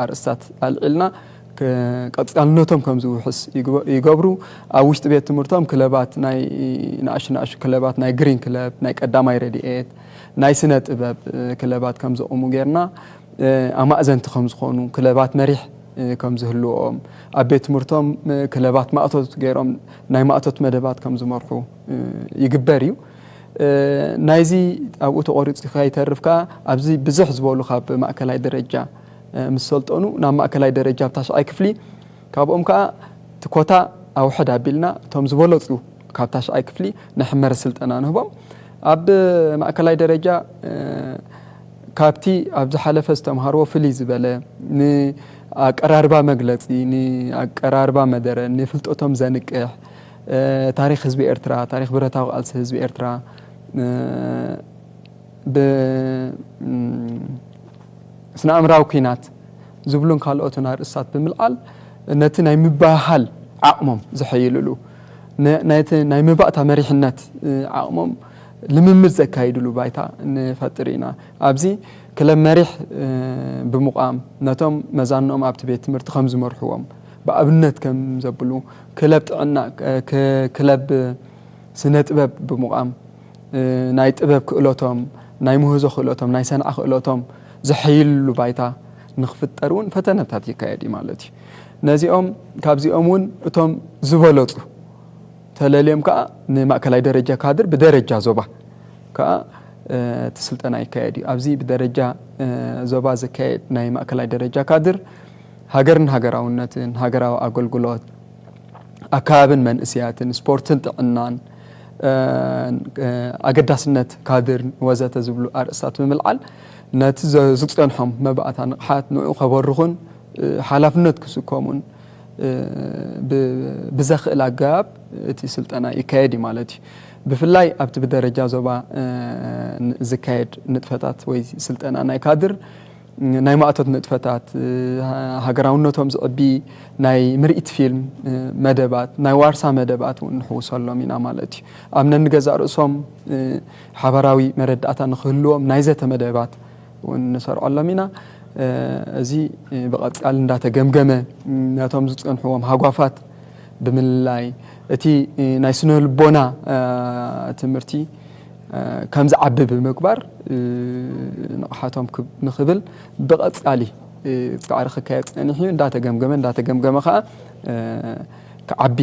ኣርእስታት ኣልዒልና፣ ቀጻልነቶም ከም ዝውሕስ ይገብሩ። ኣብ ውሽጢ ቤት ትምህርቶም ክለባት፣ ናይ ንኣሽቱ ንኣሽቱ ክለባት፣ ናይ ግሪን ክለብ፣ ናይ ቀዳማይ ረድኤት፣ ናይ ስነ ጥበብ ክለባት ከም ዘቑሙ ጌርና፣ ኣማእዘንቲ ከም ዝኾኑ፣ ክለባት መሪሕ ከም ዝህልዎም፣ ኣብ ቤት ትምህርቶም ክለባት ማእቶት ገይሮም ናይ ማእቶት መደባት ከም ዝመርሑ ይግበር እዩ። ናይዚ ኣብኡ ተቖሪጹ ከይተርፍ ከኣ፣ ኣብዚ ብዝሕ ዝበሉ ካብ ማእከላይ ደረጃ ምስ ሰልጠኑ፣ ናብ ማእከላይ ደረጃ ኣብ ታሽዓይ ክፍሊ፣ ካብኦም ከኣ እቲ ኮታ ኣውሕድ ኣቢልና፣ እቶም ዝበለጹ ካብ ታሽዓይ ክፍሊ ናይ ሕመረት ስልጠና ንህቦም። ኣብ ማእከላይ ደረጃ ካብቲ ኣብ ዝሓለፈ ዝተምሃርዎ ፍልይ ዝበለ፣ ንኣቀራርባ መግለጺ፣ ንኣቀራርባ መደረ፣ ንፍልጠቶም ዘንቅሕ፣ ታሪኽ ህዝቢ ኤርትራ፣ ታሪኽ ብረታዊ ቃልሲ ህዝቢ ኤርትራ፣ ብ-፣ ስነ ኣእምራዊ ኲናት ዝብሉን ካልኦትን ኣርእስታት ብምልዓል፣ ነቲ ናይ ምብህሃል ዓቕሞም ዘሐይልሉ፣ ነ-፣ ናይቲ ናይ መባእታ መሪሕነት ዓቕሞም ልምምድ ዘካይድሉ ባይታ ንፈጥር ኢና። ኣብዚ ክለብ መሪሕ ብምቋም፣ ነቶም መዛንኦም ኣብቲ ቤት ትምህርቲ ከም ዝመርሕዎም፣ ብኣብነት ከም ዘብሉ፣ ክለብ ጥዕና፣ ክ-፣ ክለብ ስነ ጥበብ ብምቋም፣ ናይ ጥበብ ክእለቶም፣ ናይ ምህዞ ክእለቶም፣ ናይ ሰንዓ ክእለቶም ዘሐይልሉ ባይታ ንክፍጠር እውን ፈተነታት ይካየድ እዩ ማለት እዩ። ነዚኦም፣ ካብዚኦም እውን እቶም ዝበለጹ ተለልዮም ከኣ ንማእከላይ ደረጃ ካድር ብደረጃ ዞባ ከኣ እቲ ስልጠና ይካየድ እዩ። ኣብዚ ብደረጃ ዞባ ዝካየድ ናይ ማእከላይ ደረጃ ካድር፣ ሃገርን ሃገራውነትን፣ ሃገራዊ ኣገልግሎት፣ ኣከባብን መንእስያትን፣ ስፖርትን ጥዕናን፣ ኣገዳስነት ካድር ወዘተ ዝብሉ ኣርእስታት ብምልዓል፣ ነቲ ዘ-፣ ዝጸንሖም መባእታ ንቕሓት ንዕኡ ከበርኹን ሓላፍነት ክስከሙን ብ-፣ ብዘኽእል ኣገባብ እቲ ስልጠና ይካየድ እዩ ማለት እዩ። ብፍላይ ኣብቲ ብደረጃ ዞባ ዝካየድ ንጥፈታት ወይ ስልጠና ናይ ካድር፣ ናይ ማእቶት ንጥፈታት፣ ሃገራውነቶም ዝዕቢ ናይ ምርኢት ፊልም መደባት፣ ናይ ዋርሳ መደባት እውን ንሕውሰሎም ኢና ማለት እዩ። ኣብ ነንገዛእ ርእሶም ሓባራዊ መረዳእታ ንክህልዎም ናይ ዘተ መደባት እውን ንሰርዖሎም ኢና። እዚ ብቐጻሊ እንዳተገምገመ፣ ነቶም ዝጸንሕዎም ሃጓፋት ብምልላይ፣ እቲ ናይ ስነ ልቦና ትምህርቲ ከም ዝዓቢ ብምግባር፣ ንቕሓቶም ክብ-፣ ንኽብል ብቐጻሊ ጻዕሪ ክካየድ ጸኒሑ እዩ። እንዳተገምገመ፣ እንዳተገምገመ ከኣ ክዓቢ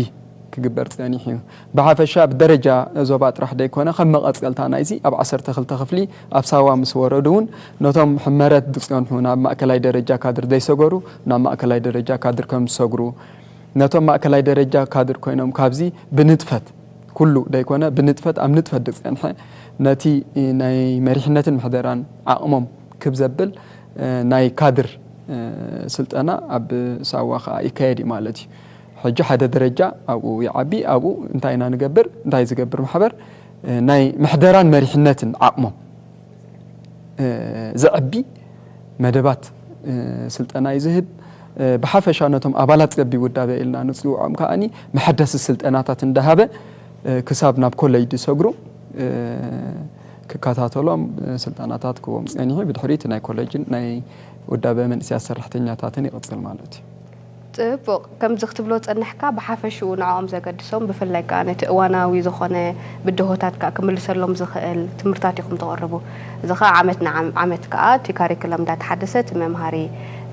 ክግበር ጸኒሑ እዩ። ብሓፈሻ ብደረጃ ዞባ ጥራሕ ደይኮነ፣ ከም መቐጸልታ ናይዚ፣ ኣብ ዓሰርተ ክልተ ክፍሊ ኣብ ሳዋ ምስ ወረዱ እውን፣ ነቶም ሕመረት ዝጸንሑ፣ ናብ ማእከላይ ደረጃ ካድር ዘይሰገሩ፣ ናብ ማእከላይ ደረጃ ካድር ከም ዝሰግሩ፣ ነቶም ማእከላይ ደረጃ ካድር ኮይኖም ካብዚ ብንጥፈት፣ ኩሉ ደይኮነ ብንጥፈት፣ ኣብ ንጥፈት ዝጸንሐ፣ ነቲ ናይ መሪሕነትን ምሕደራን ዓቕሞም ክብ ዘብል ናይ ካድር ስልጠና ኣብ ሳዋ ከኣ ይካየድ እዩ ማለት እዩ። ሕጂ ሓደ ደረጃ ኣብኡ ይዓቢ። ኣብኡ እንታይ ኢና ንገብር፣ እንታይ ዝገብር ማሕበር ናይ ምሕደራን መሪሕነትን ዓቕሞም ዘዕቢ መደባት ስልጠና እዩ ዝህብ። ብሓፈሻ ነቶም ኣባላት ጸቢ ውዳበ ኢልና ንጽውዖም ከኣኒ መሐደሲ ስልጠናታት እንዳሃበ ክሳብ ናብ ኮሌጅ ዝሰግሩ ክከታተሎም ስልጠናታት ክቦም ጸኒሑ። ብድሕሪት ናይ ኮሌጅን ናይ ውዳበ መንእሰያት ሰራሕተኛታትን ይቕጽል ማለት እዩ። ጽቡቕ። ከምዚ ክትብሎ ጸናሕካ፣ ብሓፈሽኡ ንዕኦም ዘገድሶም፣ ብፍላይ ከኣ ነቲ እዋናዊ ዝኾነ ብድሆታት ከኣ ክምልሰሎም ዝኽእል ትምህርታት ኢኹም ተቕርቡ። እዚ ከኣ ዓመት ንዓም- ዓመት ከኣ እቲ ካሪክለም እንዳተሓደሰ፣ እቲ መምሃሪ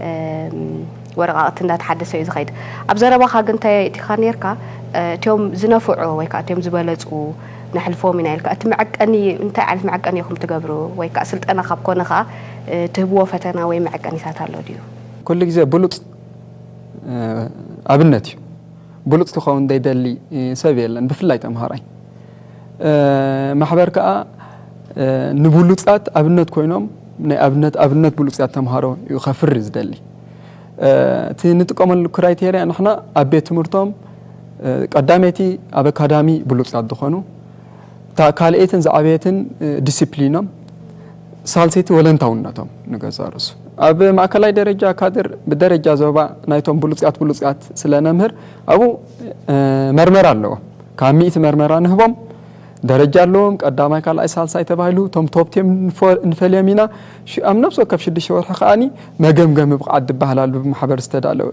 እም፣ ወረቓቕቲ እንዳተሓደሰ እዩ ዝኸይድ። ኣብ ዘረባኻ ግን እንታይ ኣእቲኻ ነይርካ? እ፣ እቲኦም ዝነፍዑ ወይ ከኣ እቲኦም ዝበለጹ ነሕልፎም ኢና ኢልካ። እቲ መዐቀኒ፣ እንታይ ዓይነት መዐቀኒ ኢኹም ትገብሩ? ወይ ከኣ ስልጠና ካብ ኮነ ከኣ፣ እ፣ ትህብዎ ፈተና ወይ መዐቀኒታት ኣሎ ድዩ? ኩሉ ግዜ ብሉጽ ኣብነት እዩ። ብሉጽ ክኸውን ዘይደሊ ሰብ የለን፣ ብፍላይ ተምሃራይ። ማሕበር ከኣ ንብሉጻት ኣብነት ኮይኖም፣ ናይ ኣብነት ኣብነት ብሉጻት ተምሃሮ እዩ ከፍሪ ዝደሊ። እቲ ንጥቀመሉ ክራይቴርያ፣ ንሕና ኣብ ቤት ትምህርቶም ቀዳመይቲ ኣብ ኣካዳሚ ብሉጻት ዝኾኑ፣ እታ ካልኣይትን ዝዓበየትን ዲሲፕሊኖም፣ ሳልሰይቲ ወለንታውነቶም ንገዛ ርእሱ። ኣብ ማእከላይ ደረጃ ካድር ብደረጃ ዞባ ናይቶም ብሉጻት ብሉጻት ስለ ነምህር፣ ኣብኡ መርመራ ኣለዎ። ካብ ሚእቲ መርመራ ንህቦም፣ ደረጃ ኣለዎም፣ ቀዳማይ፣ ካልኣይ፣ ሳልሳይ ተባሂሉ፣ እቶም ቶፕ ቴን ንፈ- ንፈልዮም ኢና። ሽ- ኣብ ነፍሲ ወከፍ ሽዱሽተ ወርሒ ከኣኒ መገምገሚ ብቕዓት ዝበሃል ኣሎ፣ ብማሕበር ዝተዳለወ።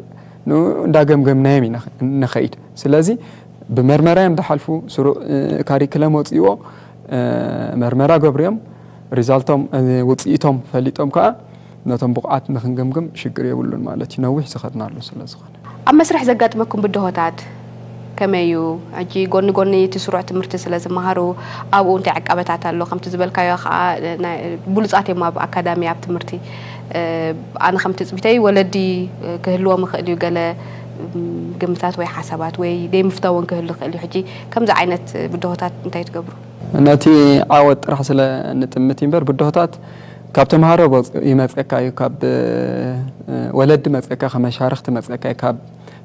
ንኡ እንዳገምገምናዮም ኢና ንኸይድ። ስለዚ ብመርመራ እዮም ዝሓልፉ። ስሩዕ ካሪክለም ወፂእዎ፣ መርመራ ገብርዮም፣ ሪዛልቶም፣ ውፅኢቶም ፈሊጦም ከዓ ነቶም ብቑዓት ንክንግምግም ሽግር የብሉን ማለት እዩ፣ ነዊሕ ዝኸድናሉ ስለ ዝኾነ። ኣብ መስርሕ ዘጋጥመኩም ብድሆታት ከመይ እዩ? ሕጂ ጎኒ ጎኒ እቲ ስሩዕ ትምህርቲ ስለ ዝመሃሩ፣ ኣብኡ እንታይ ዕቃበታት ኣሎ? ከምቲ ዝበልካዮ ከዓ፣ ናይ ብሉጻት እዮም ኣብ ኣካዳሚ፣ ኣብ ትምህርቲ። ኣነ ከም ትጽቢተይ ወለዲ ክህልዎም ይኽእል እዩ፣ ገለ ግምታት ወይ ሓሳባት ወይ ደይምፍታው እውን ክህሉ ይኽእል እዩ። ሕጂ ከምዚ ዓይነት ብድሆታት እንታይ ትገብሩ? ነቲ ዓወት ጥራሕ ስለ ንጥምት እዩ እምበር፣ ብድሆታት ካብ ተምሃሮ ይመጸካ እዩ፣ ካብ ወለዲ መጸካ፣ ካብ መሻርኽቲ መጸካ እዩ፣ ካብ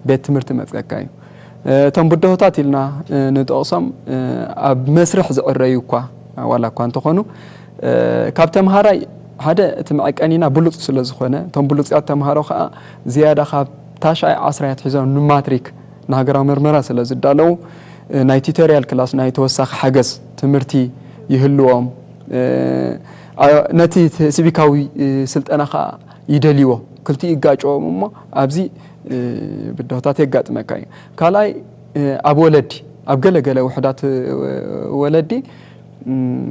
ቤት ትምህርቲ መጸካ እዩ። እቶም ብድሆታት ኢልና ንጠቕሶም ኣብ መስርሕ ዝዕረዩ እኳ ዋላ እኳ እንተኾኑ፣ ካብ ተምሃራይ ሓደ እቲ መዐቀኒና ብሉጽ ስለ ዝኾነ፣ እቶም ብሉጻት ተምሃሮ ከኣ ዝያዳ ካብ ታሽዓይ ዓስራይ ኣትሒዞም ንማትሪክ ንሃገራዊ መርመራ ስለ ዝዳለዉ፣ ናይ ቲቶርያል ክላስ፣ ናይ ተወሳኺ ሓገዝ ትምህርቲ ይህልዎም። ነቲ ሲቪካዊ ስልጠና ከኣ ይደልይዎ። ክልቲኡ ይጋጨዎም እሞ ኣብዚ ብድሆታት የጋጥመካ እዩ። ካልኣይ ኣብ ወለዲ፣ ኣብ ገለ ገለ ውሑዳት ወለዲ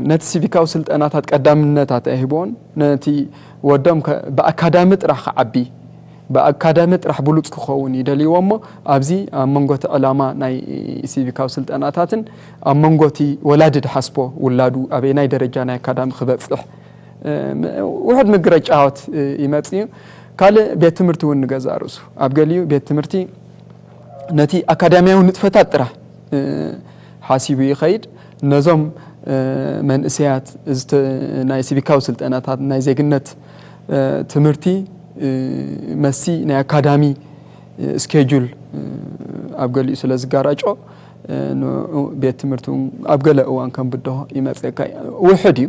ነቲ ሲቪካዊ ስልጠናታት ቀዳምነታት ኣይህብዎን። ነቲ ወዶም ብኣካዳሚ ጥራሕ ክዓቢ፣ ብኣካዳሚ ጥራሕ ብሉጽ ክኸውን ይደልይዎ እሞ ኣብዚ ኣብ መንጎ እቲ ዕላማ ናይ ሲቪካዊ ስልጠናታትን ኣብ መንጎ እቲ ወላዲ ድሓስቦ ውላዱ ኣበየናይ ደረጃ ናይ ኣካዳሚ ክበጽሕ ውሑድ ምግርጫዎት ይመጽእ እዩ። ካልእ ቤት ትምህርቲ እውን ንገዛእ ርእሱ ኣብ ገሊኡ ቤት ትምህርቲ ነቲ ኣካዳሚያዊ ንጥፈታት ጥራሕ ሓሲቡ ይኸይድ። ነዞም መንእሰያት እዚ ናይ ሲቪካዊ ስልጠናታት ናይ ዜግነት ትምህርቲ መሲ ናይ ኣካዳሚ ስኬጁል ኣብ ገሊኡ ስለ ዝጋራጮ ንኡ ቤት ትምህርቲ እውን ኣብ ገለ እዋን ከም ብድሆ ይመፀካ እዩ። ውሕድ እዩ።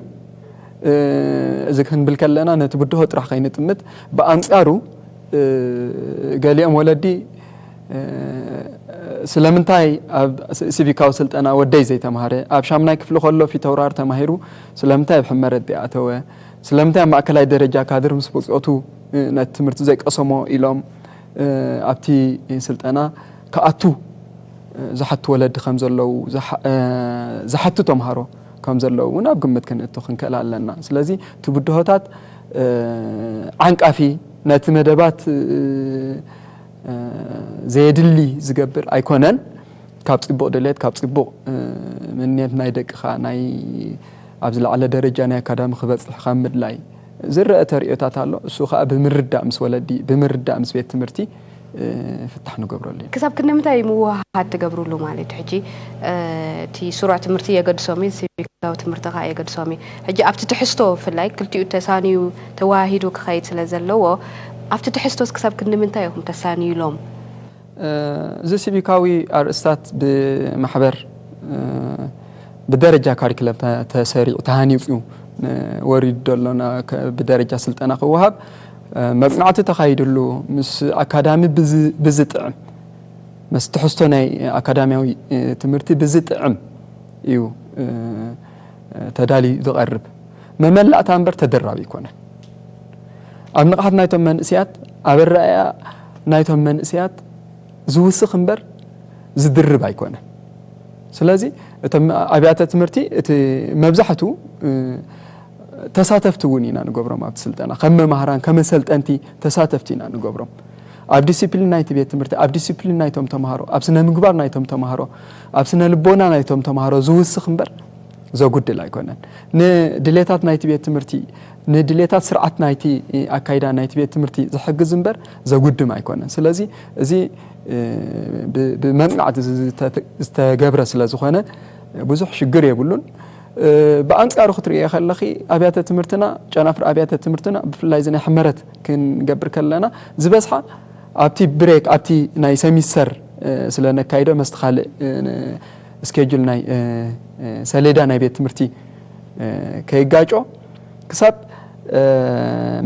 እዚ ክንብል ከለና ነቲ ብድሆ ጥራሕ ከይንጥምት፣ ብኣንፃሩ ገሊኦም ወለዲ ስለምንታይ ኣብ ሲቪካዊ ስልጠና ወደይ ዘይተምሃረ፣ ኣብ ሻምናይ ክፍሊ ከሎ ፊተውራር ተማሂሩ ስለምንታይ ኣብ ሕመረት ዘይኣተወ፣ ስለምንታይ ኣብ ማእከላይ ደረጃ ካድር ምስ ብጾቱ ነቲ ትምህርቲ ዘይቀሰሞ ኢሎም ኣብቲ ስልጠና ክኣቱ ዝሓቱ ወለዲ ከም ዘለዉ፣ ዝሓቱ ተምሃሮ ከም ዘለዉ እውን ኣብ ግምት ክንእቱ ክንክእል ኣለና። ስለዚ እቲ ብድሆታት ዓንቃፊ፣ ነቲ መደባት ዘየድሊ ዝገብር ኣይኮነን። ካብ ጽቡቕ ድሌት፣ ካብ ጽቡቕ ምንየት ናይ ደቅኻ፣ ናይ ኣብ ዝለዓለ ደረጃ ናይ ኣካዳሚ ክበጽሕ ካብ ምድላይ ዝረአ ተርእዮታት ኣሎ። እሱ ኸኣ ብምርዳእ ምስ ወለዲ፣ ብምርዳእ ምስ ቤት ትምህርቲ ፍታሕ ንገብረሉ ኢና። ክሳብ ክንዲ ምንታይ ምውህሃድ ትገብርሉ ማለት እዩ? ሕጂ እቲ ስሩዕ ትምህርቲ የገድሶም እዩ፣ ሲቪካዊ ትምህርቲ ከዓ የገድሶም እዩ። ሕጂ ኣብቲ ትሕዝቶ ብፍላይ ክልቲኡ ተሳንዩ ተወሃሂዱ ክኸይድ ስለ ዘለዎ ኣብቲ ትሕዝቶስ ክሳብ ክንዲ ምንታይ ኢኹም ተሳንዩሎም? እዚ ሲቪካዊ ኣርእስታት ብማሕበር ብደረጃ ካሪክለም ተሰሪዑ ተሃኒፁ ወሪዱ ደሎና ብደረጃ ስልጠና ክወሃብ መፅናዕቲ ተኻይድሉ ምስ ኣካዳሚ ብዝጥዕም ምስ ትሕዝቶ ናይ ኣካዳሚያዊ ትምህርቲ ብዝጥዕም እዩ ተዳልዩ ዝቐርብ። መመላእታ እምበር ተደራቢ ኣይኮነን። ኣብ ንቕሓት ናይቶም መንእስያት ኣብ ኣረኣእያ ናይቶም መንእስያት ዝውስኽ እምበር ዝድርብ ኣይኮነን። ስለዚ እቶም ኣብያተ ትምህርቲ እቲ መብዛሕቱ ተሳተፍቲ እውን ኢና ንገብሮም ኣብቲ ስልጠና ከም መማህራን ከም ኣሰልጠንቲ ተሳተፍቲ ኢና ንገብሮም። ኣብ ዲሲፕሊን ናይቲ ቤት ትምህርቲ ኣብ ዲሲፕሊን ናይቶም ተምሃሮ ኣብ ስነ ምግባር ናይቶም ተምሃሮ ኣብ ስነ ልቦና ናይቶም ተምሃሮ ዝውስኽ እምበር ዘጉድል ኣይኮነን። ንድሌታት ናይቲ ቤት ትምህርቲ ንድሌታት ስርዓት ናይቲ ኣካይዳ ናይቲ ቤት ትምህርቲ ዝሕግዝ እምበር ዘጉድም ኣይኮነን። ስለዚ እዚ ብመፅናዕቲ ዝተገብረ ስለ ዝኾነ ብዙሕ ሽግር የብሉን። ብኣንፃሩ ክትርእዮ ከለኺ ኣብያተ ትምህርትና ጨናፍር ኣብያተ ትምህርትና ብፍላይ እዚ ናይ ሕመረት ክንገብር ከለና ዝበዝሓ ኣብቲ ብሬክ ኣብቲ ናይ ሰሚስተር ስለ ነካይዶ መስቲ ካልእ ስኬጁል ናይ ሰሌዳ ናይ ቤት ትምህርቲ ከይጋጮ ክሳብ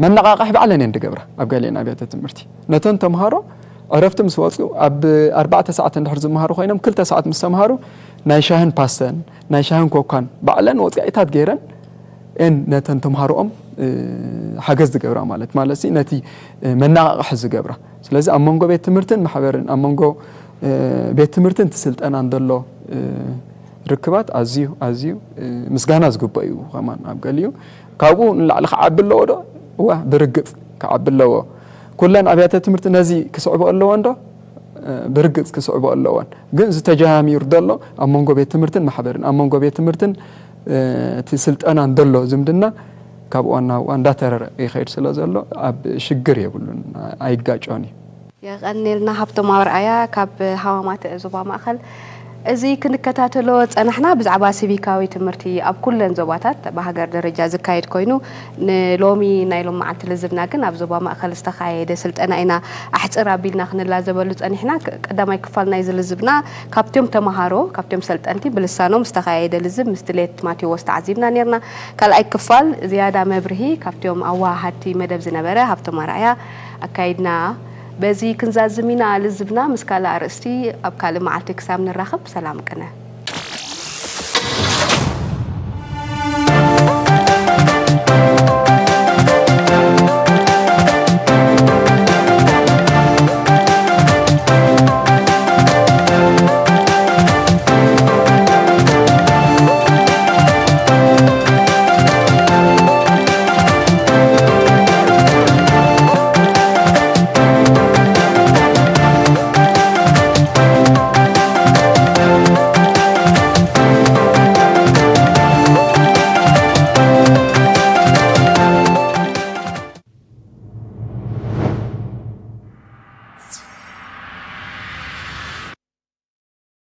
መነቓቕሒ ባዕለን እየን ዝገብራ ኣብ ገሊአን ኣብያተ ትምህርቲ ነተን ተምሃሮ ዕረፍቲ ምስ ወፁ ኣብ ኣርባዕተ ሰዓት እንድሕር ዝመሃሩ ኮይኖም ክልተ ሰዓት ምስ ተምሃሩ ናይ ሻህን ፓስተን ናይ ሻህን ኮኳን ባዕለን ወፂኢታት ገይረን እን ነተን ተምሃሮኦም ሓገዝ ዝገብራ ማለት ማለት ነቲ መነቓቕሒ ዝገብራ ስለዚ ኣብ መንጎ ቤት ትምህርትን ማሕበርን ኣብ መንጎ ቤት ትምህርትን ትስልጠናን ዘሎ ርክባት ኣዝዩ ኣዝዩ ምስጋና ዝግበ እዩ ከማን ኣብ ገሊኡ ካብኡ ንላዕሊ ክዓቢ ኣለዎ ዶ እዋ ብርግፅ ክዓቢ ኣለዎ ኩለን ኣብያተ ትምህርቲ ነዚ ክስዕቦ ኣለዎ እንዶ ብርግፅ ክስዕቦ ኣለዎን ግን ዝተጀማሚሩ ዘሎ ኣብ መንጎ ቤት ትምህርትን ማሕበርን ኣብ መንጎ ቤት ትምህርትን እቲ ስልጠናን ዘሎ ዝምድና ካብ እዋን ናብ እዋን እንዳተረረ ይኸይድ ስለ ዘሎ ኣብ ሽግር የብሉን ኣይጋጮን እዩ የቐኔልና ሃብቶም ኣርኣያ ካብ ሃዋማት ዞባ ማእኸል እዚ ክንከታተሎ ፀናሕና ብዛዕባ ሲቪካዊ ትምህርቲ ኣብ ኩለን ዞባታት ብሃገር ደረጃ ዝካየድ ኮይኑ ንሎሚ ናይ ሎም መዓልቲ ልዝብና ግን ኣብ ዞባ ማእኸል ዝተኻየደ ስልጠና ኢና ኣሕፅር ኣቢልና ክንላዘበሉ ፀኒሕና ቀዳማይ ክፋል ናይ ዝልዝብና ካብቶም ተምሃሮ ካብቶም ሰልጠንቲ ብልሳኖም ዝተኻየደ ልዝብ ምስ ድሌት ማቴዎስ ተዓዚብና ነርና ካልኣይ ክፋል ዝያዳ መብርሂ ካብቶም ኣዋሃድቲ መደብ ዝነበረ ሃብቶም ኣርኣያ ኣካይድና በዚ ክንዛዝም ኢና ልዝብና ምስ ካልእ ኣርእስቲ ኣብ ካልእ መዓልቲ ክሳብ ንራኸብ ሰላም ቅነ።